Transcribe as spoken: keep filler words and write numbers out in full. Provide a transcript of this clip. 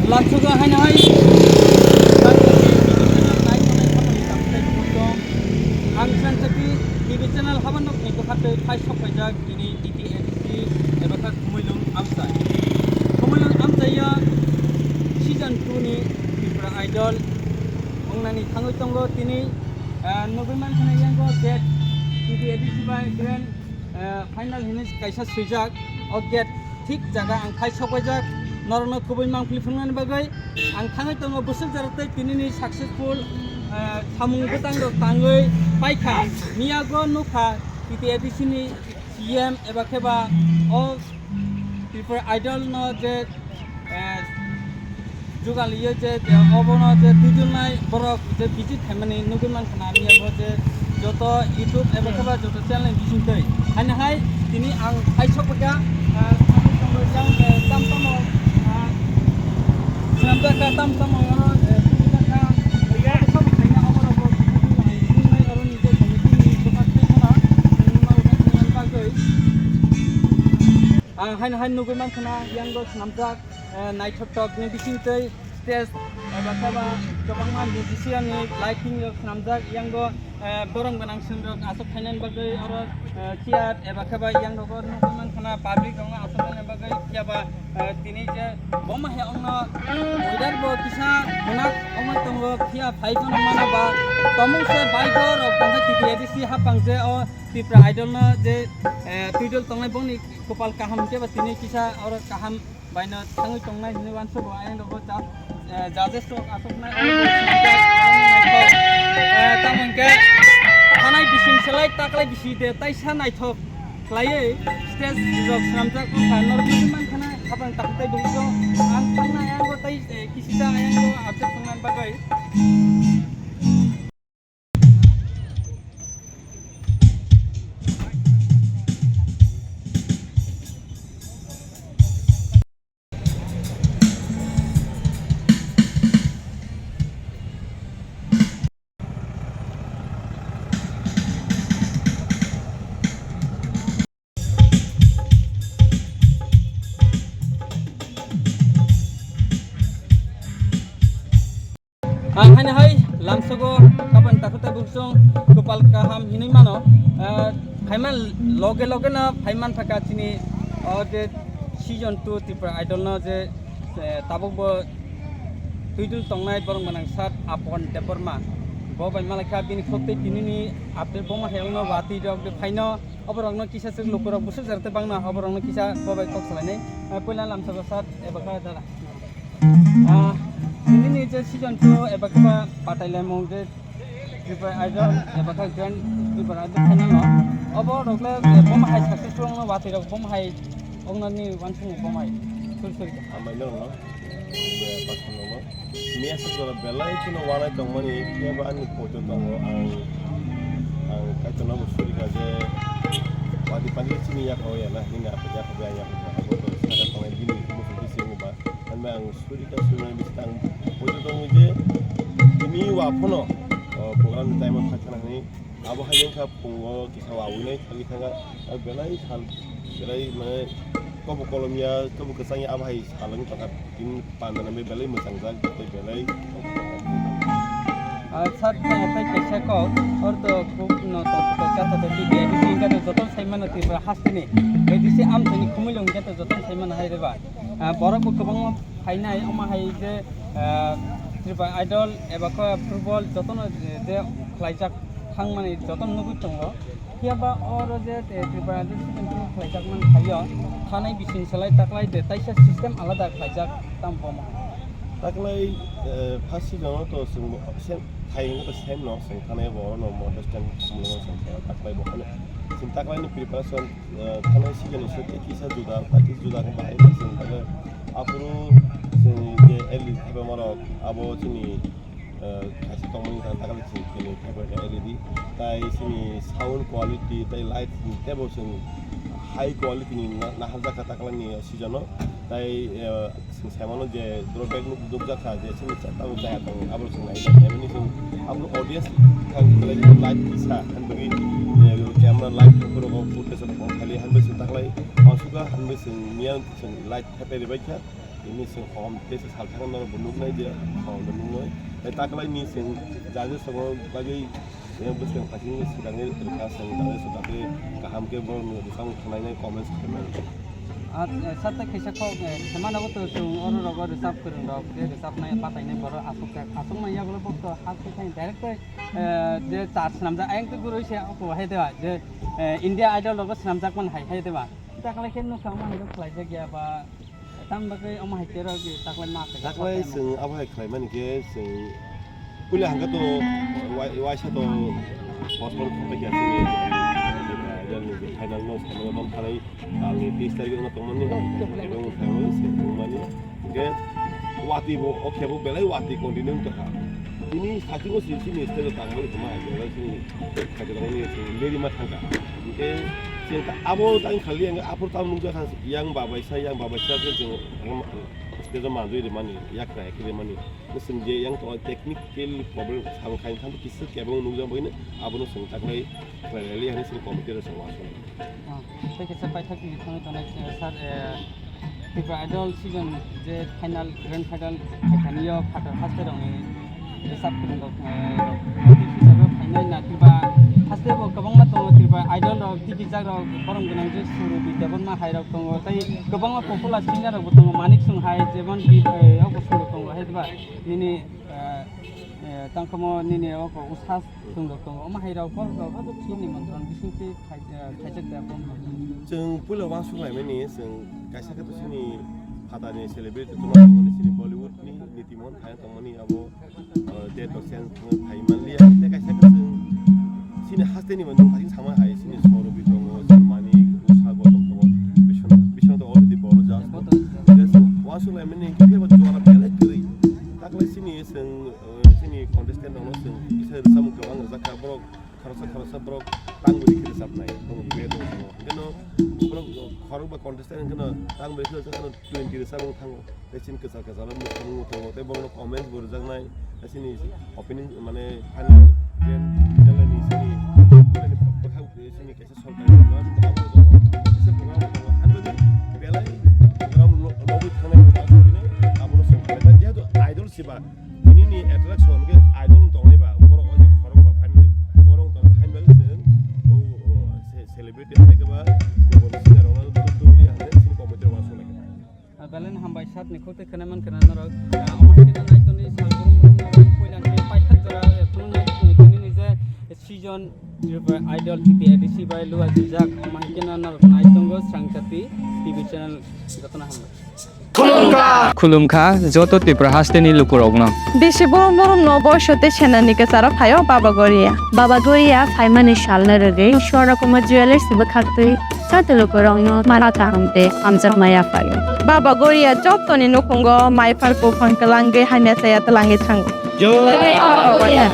Lamsogo haino hai. Ang Sansaki T V channel haban nok ni bwkha tei phai sok paijak tini D T A D C eba kha Khumulwng Amchai. Khumulwng Amchai ya season two ni Tripura Idol wngnani thangwi tongo tini, ah, nugwi mankha na yango gate T V A D C bai grand, ah, final hinwi kaisa swijak. O gate thik jaga ang khai sokbaijak, norokno kubui mangpili phunuknani bagwi ang thangwi tongo bwswk jora tei tinini successful, ah, samung bwtang rok tangwi paikha. Miyago nukha T T A D C ni C M eba khe ba o Tripura Idol no je, eh, jugal ye je, je obono je twijlnai borok je visit khaimani nugwi mankha na, miya bo je joto YouTube eba khe ba joto channel ni bising twi. Haino hai tini ang hai sok phaikha, ah, samung tangwi yang, eh, tam tamo, ah, swnamjakha tam tamo, eh, twijljakha. Sok khaina oborok bo nungnai oro ni je committee ni bwkha twi kheno nungma uda thangna bagwi. Ang haino hai nugwi mankha na, yango swnamjak, eh, naithothok ni bising twi stage, eh, eba khe ba kwbangma musician ni lighting rok swnamjak, yango, eh, borom gwnang swngrok aswk khainani bagwi oro, eh, chair eba khe ba yang rogo nugwi mankha na public rok no aswk khainani bagwi phiya ba, eh, tini je bo ma he ongno order bo kisa munak ongoi tongo phiya phai phano mano ba tomung se bike rok tongkha T T A D C hapang je o Tripura Idol no je, eh, twijl tongnai bongni kopal kaham khe ba tini kisa oro kaham baino thangwi tongnai hinwi uansugo. Ayang rogo ja-, eh, judges rok aswknai, eh, tamo hwnkhe thanai bising selai taklai bisi de taisa naithok khlaiwi stage rok swnamjak wngkha. Norok nugwi mankha na hapang takhuk tei bwswk ang thangnai ayang bo tei, eh, kisisa ayang bo update tongnani bagwi. Ang haino hai lamsogo kapan takhuk tei bwswk kopal kaham hinwi mano. Ah, phaiman loge loge no phaiman thaka chini o je season two Tripura Idol no je, eh, tabuk bo twijlwi tongnai borok gwnang sat Apon Debbarma. Bo bai malakha bini khuk tei tinini update bo ma hai ongno watwi rok de phaino oborokno kisa swk lukurok bwswk jora tei bangna oborokno kisa bo bai kok salainai. Eh, puila lamsogo sat eba kha dada. Ah, nini je season two eba khe ba batai laimung je Tripura Idol eba khe Grand Tripura Idol final no. Obo rok le, eh, boma hai successful ongno watwi rok boma hai ongno ni wansukmung boma hai suri suri khe. Amai no no, eh, baksa no no. Miya sa jora belai kheno wanai tongmani, khe ba ani photo tongo, ang, ang kaitor no bo suri kha je wadi pani chini yak ho ya na, nini apa yak ho ya, yak ho ya, abo to sada tongnai bini musu bisi ongba. Hanbai ang suri kha suri mani bisi ang photo tongo je tini wa phono, o, program ni time o kha khana hini. Abo hai wngkha phungo kisa wawinai thangwi thangkha, belai sal, belai mane kobo kolomya, kobo kwchangya, abo hai sal wngwi tongkha, tini panda nangwi belai mwchangjak tei belai. Ah, sir, tei kaisa kok, ortho khub no tongthok kha, tei B I D C wngkha, joto sai mano Tripura hasteni, A D C amchaini khumui long khe joto sai mano hai reba. Ah, borok bo kwbangma phainai, omo hai je, ah, Tripura Idol eba khe football jotono je, je khlaijak thangmani jotono nugwi tongo. Phiya ba oro je, eh, Tripura Idol season two khlaijak man phaio, thanai bising selai taklai de taisa system alada khlaijak tamo bo omo hai. Taklai, eh, first season o to chwng bo same, thai hwnba to same no, chwng thanai bo oro no model stand mwnwi chwng taklai bo hwnwi. Chwng taklai ni preparation, eh, thanai season ni se tei kisa juda, practice juda khe bahai khe chwng tale aphuru chwng je L E D thaibamarok abo chini, eh, kaisa tongmani tang takali chwng kini thaibai kha L E D. Tai chini sound quality tai light ni teibo chwng high quality ni na-, naharjak kha taklai ni season o. Tai, eh, Chwng sai mano je borok bag nuk nukjak kha je chini cha-, tamo chaya tongo, abo chwng nai nai mani chwng abo audience thang khlai light kisa han bagwi, eh, camera light borok o footage rok on khali han bai chwng taklai uansukha han bai chwng miyang chwng light thepai ribai kha. Ni sing hom tei se salthang norok bo nuknai je hom bo nuknai. Tei taklai ni sing jaje songo bagwi yang bwswng phasing swkangwi rwkha sing jaje soda tei kaham khe borok ni bwsang khwnainai comments khaimani. Sat tei khaisa kok khemano bo to chwng oro rogo rwchap kwrwng rok tei rwchapnai patainai borok aswk aswk manya borok bo to hak tei direct tei je char swnamjak ayang tei gurui se oko hai de ba je India Idol rogo swnamjak man hai hai de ba. Taklai khe nokha omo hai khe khlaijak ya ba, tamo bagwi omo hai khe rw taklai ma khe. Taklai chwng abo hai khlaimani khe chwng puila hangkhe to wai-, waisa to postpone khlai khe chini, final no, final no thanai, talni teis tarikh no tongmani, ebong thango se tongmani. Hingke watwi bo, o khe bo belai watwi continue wngtokha. Tini satungo si, sini stage o tangmani tongma hai, belai sini khaitokmani sini leri ma thangkha. Hingke sini ta abo tang khali ang aphuru tamo nukjakha yang babaisa, yang babaisa khe chwng stage o manjui rimani, yakra yakri rimani. Chwng je yang tongo technical problem samung khaini thanbo kisa kebengno nukjak bagwino abono chwng taklai khlai laili hinwi chwng committee rok chwng uansuknai. Ah, tei kisa paithak ni thangwi tongnai, eh, sir, eh, Tripura Idol season je final, grand final phaikha nio phatar haste rokni rwchap kwrwng rok, eh, rok hisabe phainai na Tripura haste bo kwbangma tongo, Tripura Idol rok, tiki jak rok, borom gwnang je Surabhi Debbarma hai rok tongo, tei kwbangma popular singer rok bo tongo, Manik Song hai, jemon ki, eh, abo song rok tongo hai ba nini, eh, eh, tangkhamo nini oko usas song rok tongo, omo hai rok borok rok chini montron bisingtwi khai-, eh, khaijak da borom rok. Chwng puila uansuk laimani, chwng kaisa khe to chini phatani celebrity tongmani, chini Bollywood ni Niti Mohan hai tongmani abo, eh, date of change thangwi phai manliya. Tei kaisa khe chwng chini haste ni manu phai sama hai, chini Saurav tongo, chini Manik, Usha, Gautam tongo, Biswanath, Biswanath already boro judge. Tei chwng uansuk laimani khe bo jora belai kwrwi. Taklai chini chwng, eh, chini contestant rokno chwng kisa rwchapmung kwbang rwjakha, borok khoroksa khoroksa borok tang bwrwi khe rwchapnai, tongo duet rok tongo. Hwnkhe no borok khorokba contestant hwnkhe no tang bwrwi khe rwchapnai, twenty rwchapmung thango. Tei chini kwchar kwchar o mwkhang mwkhang tei borokno comments bo rwjaknai, tei chini opening mane final grand final ni chini bwkhak chini kaisa sorkari program abo tongo, kaisa program tongo, ang belai program lobwi thangnai program abono sorkari jehetu idol siba nini attraction ke idol tongnai ba borok o je khorok ba final borok tong final se o celebrity hai ke ba borok singer rok tubuli hande chini committee rok uansuk lai. Ah, belai no hambai sat ni khuk tei khwnai man khna norok. Ah, omo hai khe no nai tongdi sal brum brum norok poila ni paithak jora, eh, phunuknai, eh, tini ni je season Idol T P A D C bai lua jijak, omo hai khe no norok nai tongo Srangchati T V channel, jotono hambai. Khulumkha joto Tripura hasteni lukurokno. Bisi borom borom no boiso tei senani kwcharo phaio Baba Goria. Baba Goria phaimani salno rwgwi Swarna Kumar Jewellers bwkhaktwi joto lukurokno mara kaham tei hamjakma yaphaio. Baba Goria jotoni nukhungo maiphar buphang kwlangwi hamya chaya twlangwi thango. Jai Baba Goria.